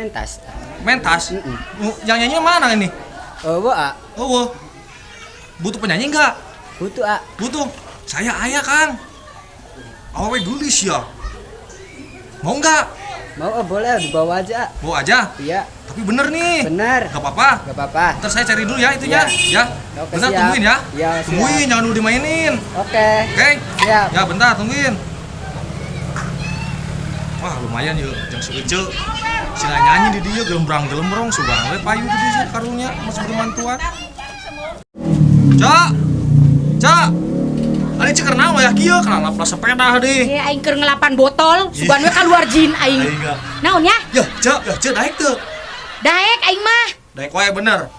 Mentas. Mentas? Mm-mm. Yang nyanyi mana ini? Oh, A. Oh, butuh penyanyi nggak? Butuh, A. Butuh. Saya ayah, Kang. Awewe gelis ya. Mau nggak? Mau, oh, boleh dibawa aja, A. Bawa aja. Iya, Tapi bener nih. bener. Gak apa-apa. Gak apa-apa. Ntar saya cari dulu ya itunya. Iya. Ya. Oke, Bentar siap. tungguin ya. Iya, siap. Tungguin, jangan dulu dimainin. Oke. Oke? Siap. Ya, bentar tungguin. Wah, lumayan yuk, jang si Ece. Sina nyanyi di dia gelembrang-gelembrong sugan we payu di dia karunya masih bermantuan. Cak. Cak. Ari cek naon ya kieu kana laplas sepeda deh. Ye aing keur ngelapan botol, sugan we kaluar jin aing. Aing ga. Naon ya? Ya, Cak, ya Cek daek teu. Daek aing mah. Daek wae bener.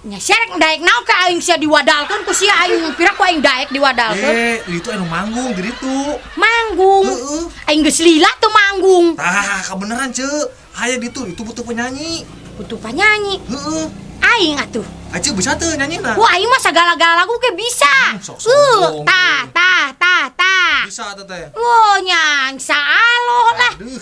Nya sia rek daek naon ka aing sia diwadalkeun ku sia aing pira ku aing daek diwadalkeun. Eh, di itu anu manggung di ditu. Manggung. Heeh. Aing geus lila teu manggung. Tah, kebeneran, Cek. Aya ditu, itu butuh penyanyi. Butuh penyanyi. Heeh. Aing atuh. Ace bisa teu nyanyi na? Wah, aing mah sagala-gala lagu ge bisa. Sok sombong. Tah tah tah tah. Bisa teh teh. Oh, nya insyaallah lah. Aduh.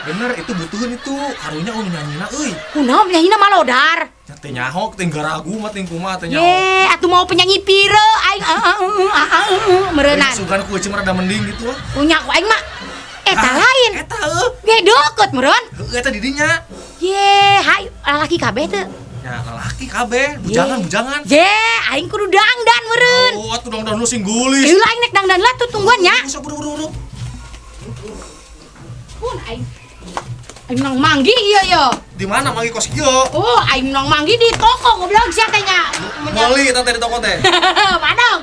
Bener itu butuhin itu. Karunya anu nyanyina euy. Kunaon penyanyina malodar. Nya teh nyahok teh garagu mah teh kumaha teh nyahok. Ye, atuh mau penyanyi pire aing meureunan. Sugan ku euceung rada mending gitu lah. Punya ku aing mah eta Ah, lain. Eta heuh. Ge deukeut meureun. Heuh eta di dinya. Ye, hayu lalaki kabeh teu. Nya lalaki kabeh, bujangan bujangan. Ye, aing kudu dangdan meureun. Oh, atuh dangdan lu sing geulis. Heula aing nek dangdan lah tuh tungguan nya. Sok buru buru buru. Pun aing aing nang manggi ieu yo. Di mana manggi kos kieu? Oh, aing nang manggi di toko goblok sia teh nya. Meuli eta teh di toko teh. Madog.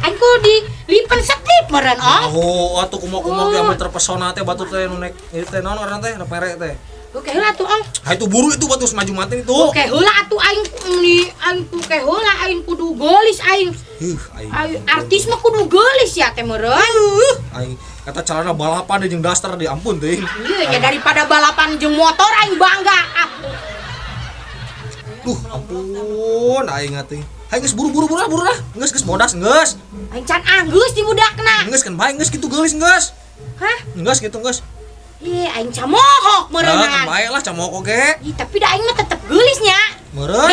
Aing kudu di lipen setip meureun, oh. Oh, atuh kumaha-kumaha ge ame terpesona teh batur teh nu nek ieu teh naon ngaranna teh, nu pere teh. Oke heula atuh, Ong. Ha itu buru itu batur maju matin itu. Oke heula atuh aing ni aing ku ke heula aing kudu geulis aing. Huh, aing. Aing artis mah kudu geulis ya teh meureun. Aing eta calana balapan jeung daster di ampun teuing. Iya, ya daripada balapan jeung motor aing bangga. Ah. Duh, ampun aing atuh. Hayu geus buru-buru buru lah, buru lah. Geus geus bodas geus. Aing can anggeus di budakna. Geus kan bae geus kitu geulis geus. Hah? Geus kitu geus. Ih, aing camohok Nah, kan meureunnan. bae lah camok oge. Ih, tapi da aing mah tetep geulisnya. Meureun.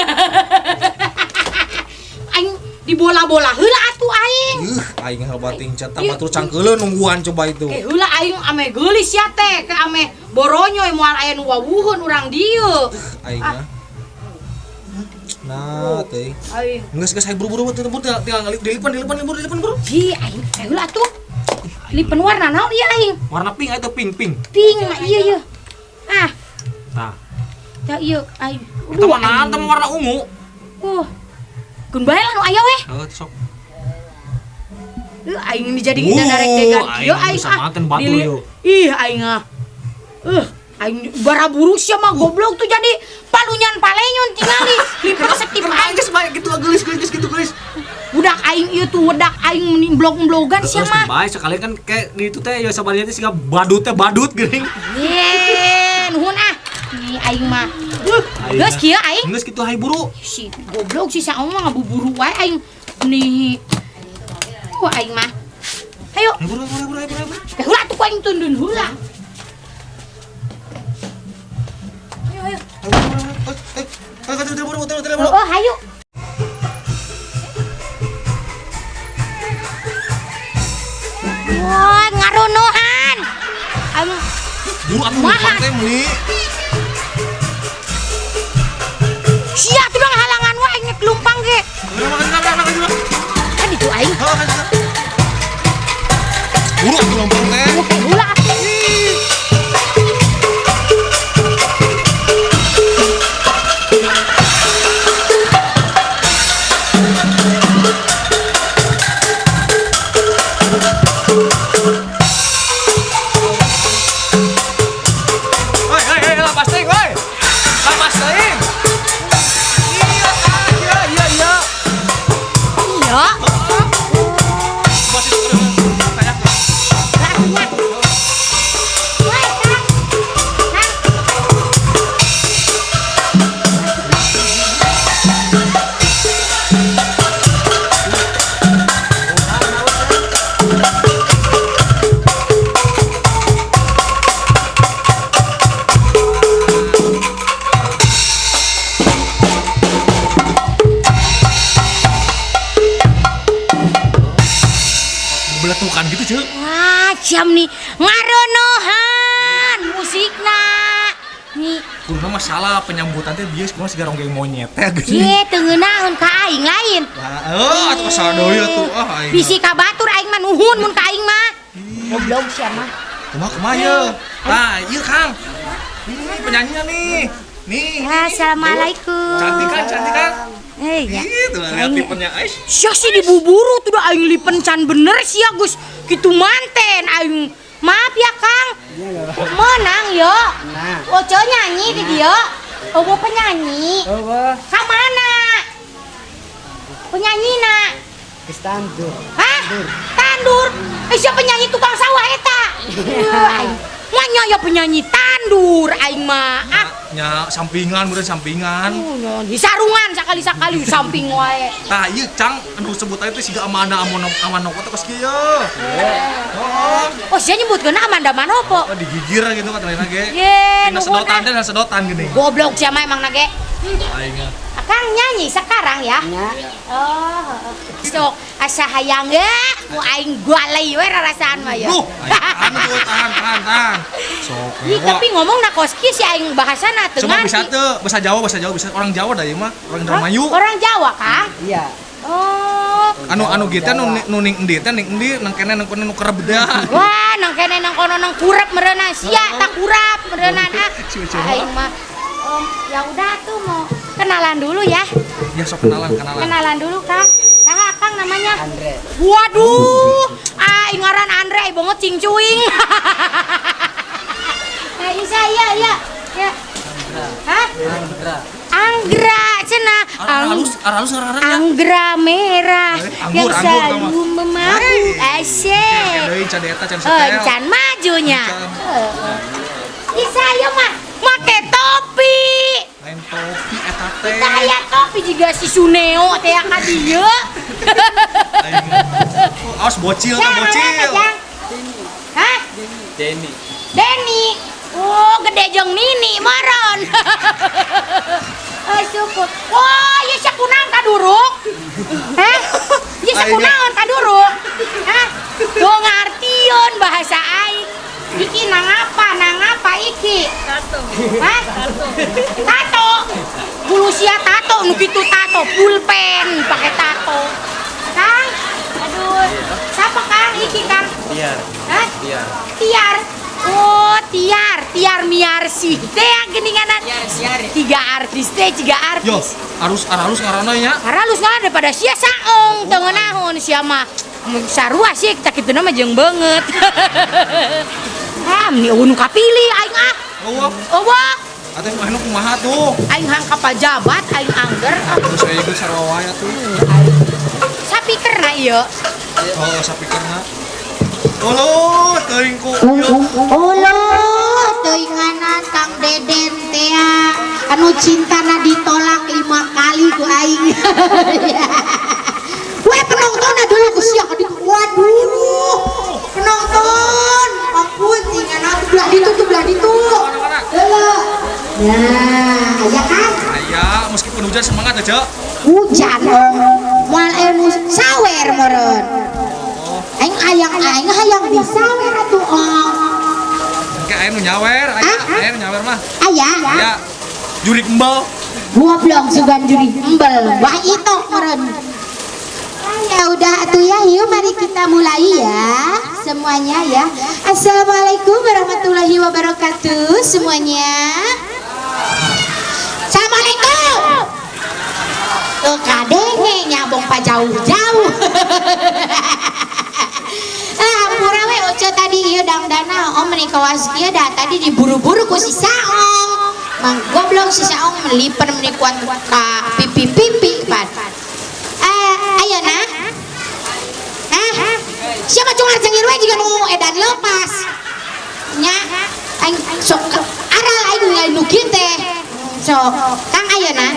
Aing di bola-bola heula atuh aing. Ih, aing hebat ting cetak batur cangkeuleun nungguan coba itu. Ke heula aing ame geulis ya teh, ke ame boronyoy moal aya nu wawuheun urang dieu. Aing mah. Nah, teh. Aing. Geus geus hayu buru-buru buru tinggal tinggal dilipan dilipan buru dilipan buru. Ji, aing ke heula atuh. Lipen warna naon ieu aing? Warna pink itu pink pink. Pink mah iya ieu. Ah, Nah, tah ieu aing. eta mah naon teh warna ungu. Keun bae lah nu aya weh. Heuh, sok. Aing ini jadi kita darek degan kieu Aing aing bisa makan batu Dili- yo. Ih aing ah. Aing baraburu sia mah goblok tuh jadi palunyan palenyon tingali liper setip aing. Geus bae gitu geulis geulis gitu geulis. Budak aing ieu tuh wedak aing meni blog-blogan sia mah. Bae sekalian kan kayak di itu teh ya sabarnya teh siga badut teh badut geuning. Ye, nuhun ah. Nih aing mah. Geus kieu aing. Geus kitu hayu buru. Si goblok si saung mah ngabuburu wae aing nih. Wah aing mah. Hayu, Hayu buru buru buru buru. buru. ke heula tuh ku aing tundun heula. Ayo ayo. Hayu buru buru. Eh, eh, buru buru buru buru. Oh, hayu. Wah, ngarunuhan. Aing Buru atuh Kumaha? depan teh meuli. sia tuh dong halangan wae aing nek lumpang ge. Kan itu aing. Buru atuh lompang teh. Oke, heula atuh. Woi, woi, woi, lapas teuing, woi. Lapas teuing. Iya, iya, iya, iya. Iya. Masih terus tanya. Lah atuh nya. Beletukan gitu, Ceu. Wah, jam nih ngaronohan musikna. Nih, Kuduna mah salah penyambutan teh bieu kumaha siga ronggeng monyet teh geuning. ye teu ngeunaheun ka aing lain. Lah, atuh asa deui atuh ah aing. Bisi ka batur aing mah nuhun mun ka aing mah. Goblok sia mah. Kumaha kumaha ye? Tah, ieu Kang. Ih, penyanyinya nih. Nih. Assalamualaikum. Cantik kan, cantik kan? Eh, ya. Ih, tuh lihat lipennya. Aish. Sia sih dibuburu tuh dah aing lipen can bener sia Gus. Kitu manten aing. Maaf ya Kang. Menang yo. Nah. Ojo nyanyi di dia. Oh, penyanyi. Oh, wah. Ka mana? Penyanyi nak. Geus tandur. Hah? Tandur. Eh, siapa penyanyi tukang sawah eta? Aing. Manya ya penyanyi tandur aing mah. Ah, Nya sampingan, mudah sampingan. oh, di sarungan sakali-sakali samping wae. Tah, ieu Cang anu sebut aja teh siga Amanda Amono Amano teh kos kieu. Heeh. Oh, sia nyebutkeun Amanda Manopo. Oh, digigir gitu kata lain ge. Ye, Tinggal nuhun sedotan ah. teh sedotan gini. Goblok sia mah emang nage. Aing mah. Akang nyanyi sekarang ya. Nya. Oh, sok asa hayang ge ku aing galei we rarasaan mah ya. Duh, aing tahan tuh, tahan, tahan, tahan. Sok. Ih, tapi ngomong na kos kieu si aing bahasana teu Cuma ngarti. bisa tuh, bahasa Jawa bisa orang Jawa dah ieu mah, orang Indramayu. Orang Jawa, Kang. Iya. Oh. Anu anu gitu nu nu ning endi teh ning endi nang kene nang kono nu kerep dah. Wah, nang kene nang kono nang kurap meureunan sia tak kurap meureunan ah. Cium-cium. Aing mah. Om, ya udah tuh mau kenalan dulu ya. Ya sok kenalan, kenalan. Kenalan dulu, Kang. Saha Kang namanya? Andre. Waduh, aing ngaran Andre banget cing cuing. Nah, Isa, iya, iya. Ya. Hah? Andra. Anggra cenah. Arah halus, arah halus arah ya. Anggra merah Eh, anggur, yang anggur, selalu tau memabuk. Asyik. Deui can eta can Oh, setel. can majunya. Can. Isa ieu mah make topi. Lain topi eta teh. Kita aya topi juga si Suneo teh ka dieu. Aing mah. Oh, awas bocil tah Jang, bocil. apa, Jang? Hah? Denny. Denny. Oh, gede jeung Nini moron. Eh, syukur. Wah, ieu sia kunaon kaduruk? Hah? Ieu sia kunaon kaduruk? Hah? Tuh ngartieun bahasa aing. Iki nang apa? Nang apa iki? Tato. Hah? Tato. Bulu sia tato nu kitu tato, pulpen pakai tato. Kang, aduh. Siapa Kang iki Kang? Tiar. Hah? Tiar. Tiar. Oh, Tiar, Tiar Miarsi. Teh yang geninganan. Tiga artis teh, tiga Yo, artis. arus arah halus ngaranna nya. Karena lu nggak daripada sia saung teu ngeunaheun sia mah. Mun sarua sih kita kitu mah jeung beungeut. Ah, meni eueuh nu kapilih aing ah. Eueuh. Eueuh, Atuh anu kumaha tuh? aing hangka pajabat, aing angger. Ah, Terus saya ikut sarua wae atuh. Sapikerna ieu. Oh, sapikerna. Olo, teuing ku ieu. Uluh, teuinganan Kang Deden tea anu cintana ditolak 5 kali ku aing. Weh penonton dulu ku sia ka ditu. Waduh. Penonton, ampun tingana tuh belah ditu tuh belah ditu. Heula. Nah, aya kan? Aya, meskipun hujan semangat aja. Hujan. Moal aya nu sawer meureun. Aing hayang aing hayang disawer atuh ong. Engke aya nu nyawer, aya, Ah? aya nu nyawer mah. Aya. Aya. Jurik embel. Goblok sugan juri embel. Wah itu meureun. Ya udah atuh ya, yuk mari kita mulai ya semuanya ya. Assalamualaikum warahmatullahi wabarakatuh semuanya. Assalamualaikum. Tuh kadenge nyabong pa jauh-jauh. Ah, ampura we oce tadi ieu dangdana om meni kawas kieu dah tadi diburu-buru ku si Saong. Mang goblok si Saong melipen meni kuat ka pipi-pipi pan. Ayo nah. Hah? Siapa cungar cengir we jiga nu edan lepas. Nya aing sok aral aing nu kieu teh. Sok Kang ayo nah.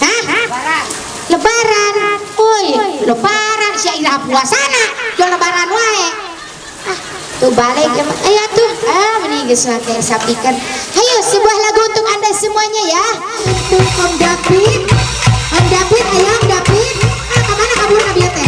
Hah? Lebaran. Woi, lebaran sia iraha puasana, jual lebaran wae. Ah, tuh balik ya. Ayo tuh. Ah, mending geus make sapikan. Ayo sebuah lagu untuk Anda semuanya ya. Untuk Om David. Om David, ayo Om David. Ah, kemana kabur nabi teh?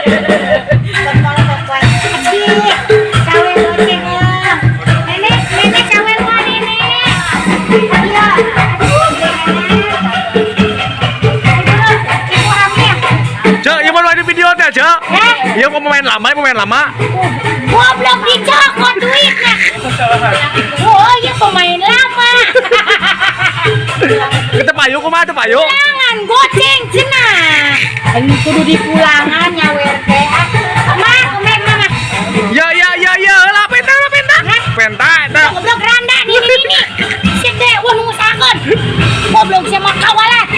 Ih, sawer goceng ya. Nenek, nenek sawer mah nenek. Iya. Aduh, nenek. Aduh, ibu hamil. Cek, ieu mah nu di video teh, Cek. Eh? Ieu pemain lama, pemain lama. Goblok dicokot duitnya. Oh, iya pemain lama. Kita payu kumaha teu payu? Pulangan goceng cenah. Aing kudu dipulangan nyawer teh. Ah, Mak, mek mama. Ya ya ya ya, heula penta heula penta. Penta eta. Goblok randa nini nini. Sip deh, wah nu ngusahakeun. Goblok sia mah kawalan.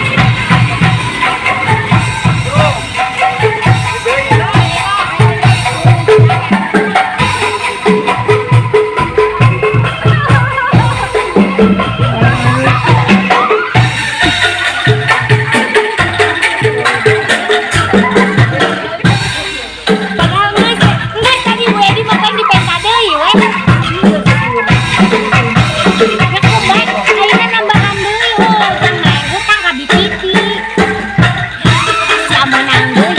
Padahal geus geus tadi Bu Edi mah kan dipenta deui we. Ya kumaha ayeuna nambahan deui heuh utang mah hutang ka BPT. Sia meunang deui.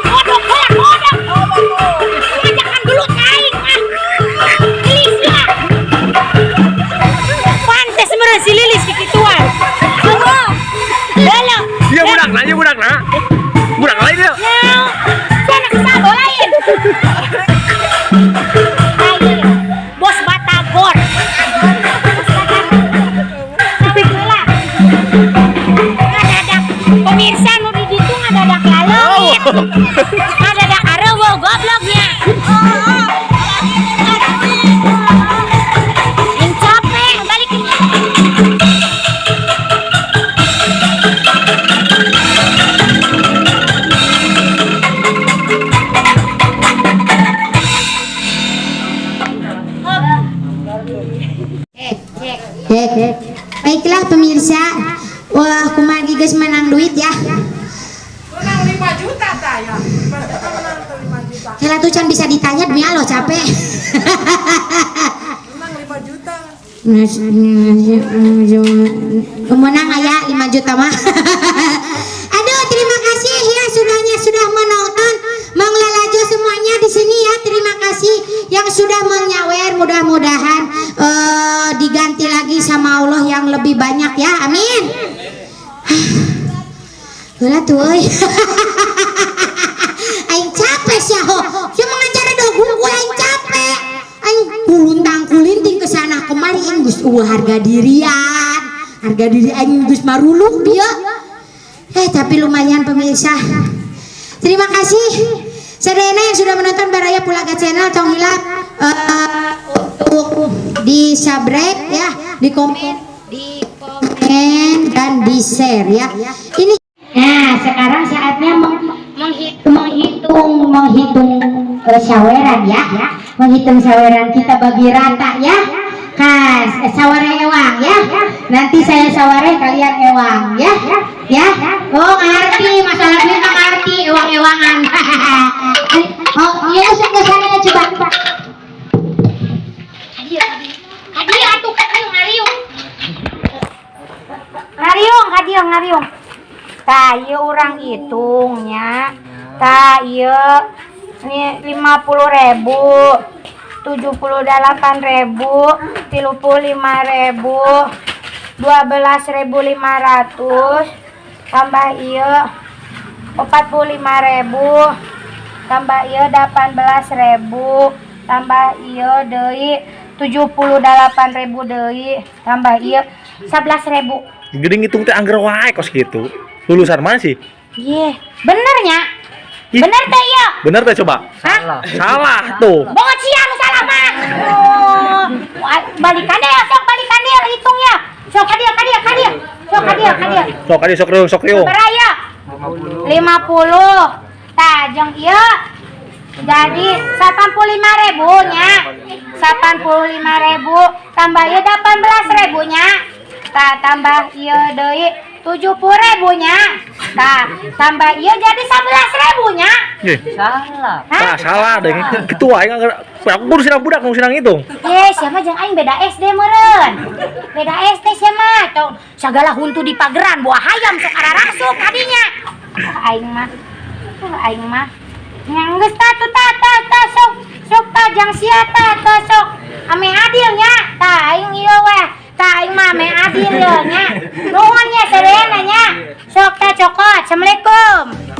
Kodok heula kodok. Ngajakan gelut ka aing ah. Lilis ya. Pantes meureun si Lilis kikituan. Heeh. Heula. Ieu budakna, ieu budakna. Budak lain ieu. Ya, si anak sabo lain. Ayo, bos Batagor. Bos Batagor. Sampai heula. Ngadadak pemirsa nu di ditu ngadadak laleungit. Ngadadak areuweuh gobloknya. Aing capek balik. Cek. Baiklah pemirsa. Wah, kumargi geus menang duit ya. Menang 5 juta ta ya. Menang 5 juta. Heula tuh can bisa ditanya demi Allah capek. Menang 5 juta. Menang aya 5 juta mah. Aduh, terima kasih ya sudah menonton. Mang Lalajo semuanya di sini ya. Terima kasih yang sudah menyawer. Mudah-mudahan diganti lagi sama Allah yang lebih banyak ya. Amin. Heula tuh euy. Aing capek sia ho. Sia mengajar do gua aing capek. Aing kuluntang kulinting ke sana kemari aing geus eueuh harga dirian. Harga diri aing geus maruluk dia. Tapi lumayan pemirsa. Terima kasih Sadayana yang sudah menonton Baraya Pulaga Channel. Tong hilap untuk di subscribe ya, di komen, dan di share ya. Ini nah sekarang saatnya menghitung saweran ya. Menghitung saweran kita bagi rata ya. Kas saware ewang ya. Nanti saya saware kalian ewang ya. Ya. Oh ngerti masalah duit mah ngerti ewang-ewangan. Oh iya usah ke sana coba. Kadieu kadieu atuh kadieu ngariung. Ngariung kadieu ngariung. Tah ieu urang hitungnya. Tah ieu ini 50.000, 78.000, 35.000, 12.500, tambah ieu 45.000, tambah ieu 18.000, tambah ieu deui 78.000 deui, tambah ieu 11.000. Gede ngitung teh angger wae kos gitu. Lulusan mana sih? Ye, bener nya? Ih. Bener teh ieu? Bener teh coba. Hah? Salah tuh. Banget sia nu salah mah. Oh, balikan deh, sok balikan deh hitungnya. Sok ka dieu, ka dieu, ka dieu. Sok ka dieu, ka dieu. Sok ka dieu, sok riung, sok riung. Sabaraha ieu? 50. Tah jeung ieu jadi 85.000 nya. 85.000 tambah ieu 18.000 nya. Tah, tambah ieu deui 70.000 nya. Tah, tambah ieu jadi 11.000 nya. Ye. Salah. Hah? Ah, salah deh. Ketua aing aku kudu sinang budak nu sinang ngitung. Ye, siapa jeung aing beda SD meureun. Beda SD siapa? Tong sagala huntu di pageran buah hayam sok ararasup kadinya. Ah, aing mah. Ah, aing mah. Yang geus tah tuh, tah tah tah, sok sok tah jang sia, tah tah, sok. Ame adil nya. Tah, aing ieu weh. Tah, aing mah ame adil ye nya. Nuhun nya sadayana nya. Sok tah, cokot. Assalamualaikum.